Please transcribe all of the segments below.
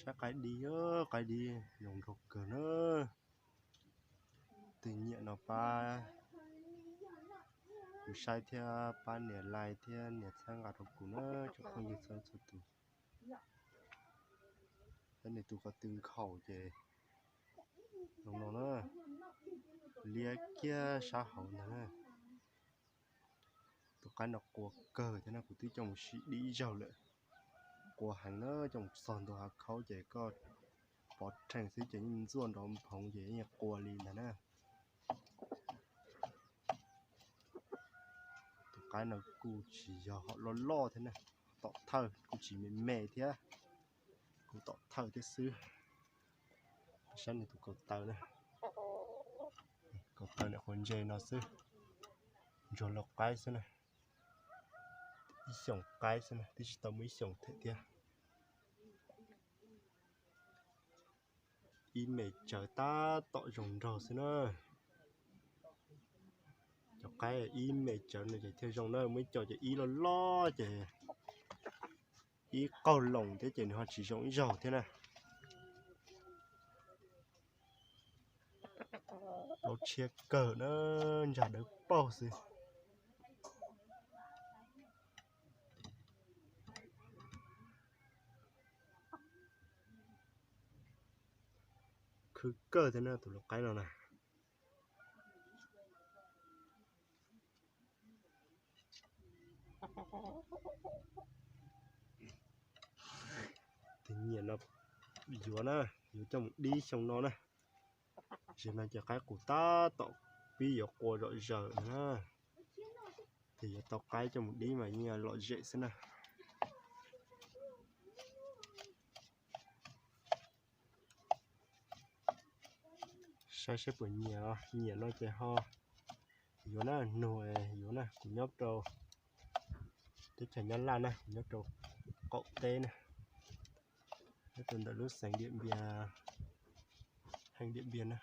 Sab qaib dib, qaib dib zoo nraug kawg na. Tus nyiam no pab kuv saib thiab pab nias like thiab nias txhawb nqa rau kuv na tsoom phooj ywg txhua txhua tus. Saib nws tus ko tw nkhaus ces zoo no na, liab kiag sab hauv ntag na. Tus qaib no qua kawg thiab na, kuv twb coj mus sim dib zaug lawm. Qua heev na, coj mus txog ntua hav khaub ces koj pov rhees xwb ces yeej ntxuaj nrov nphoov ces yeej qua li ntag na. Tus qaib no kuj tsis yog hom loj loj thiab na, tom thawj kuj tsis me me thiab, kuj tom thawj thiab xwb. Saib nws tus kaus taw na, kaus taw niam qhuav ntse no xwb, ntsuag lau qaib xwb na, ib xyoos qaib xwb na, twb tsis tau muaj ib xyoos them thiab. Ib me tsawv tab tom zoo nraug xwb na. Cov qaib ib me tsawv no ces thiaj zoo na, muaj ib co ces ib loj loj ces ib qaug loos thiab ces nws ho tsis zoo ib zaug thiab na. Plaub tshiab kawg na, ntsag dawb paug xwb. Khwv kawg thiab na tus lau qaib no na. Tus nyiam no yuav na, yuav coj mus dib xyoo no na. Zaum no ces qaib qus tab tom pib yuav qua zom zaws na. Ces yuav tau qaib coj mus dib mas yeej lom zem xwb na. Saib seb puas nyiam, nyiam no ces ho yuav na, nug yuav na. Kuv nyob rau teb chaws Nyab Laj na, kuv nyob rau qaum teb na, nyob rau ntawm lub xeev Diam Npias, heev Diam Npias na.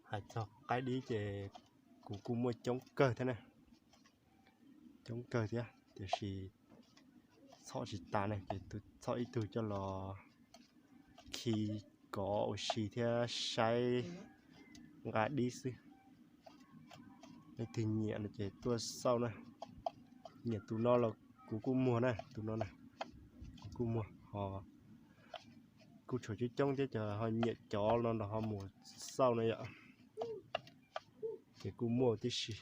Hais txog qaib dib ces kuv kuj muaj coob kawg thiab na, coob kawg thiab, tiam sis txhom tsis tas ne, ces txhom ib tug coj los khi kov ua si thiab saib nqa dib xwb. Leej twg nyiam no ces tuaj xauj na. Nyiam tus no los kuv kuj muag na, tus no na, kuv kuj muag ho kuj tshuav coob coob thiab, cov ho nyiam cov no los ho mus xauj na yom. Ces kuj muaj tib si.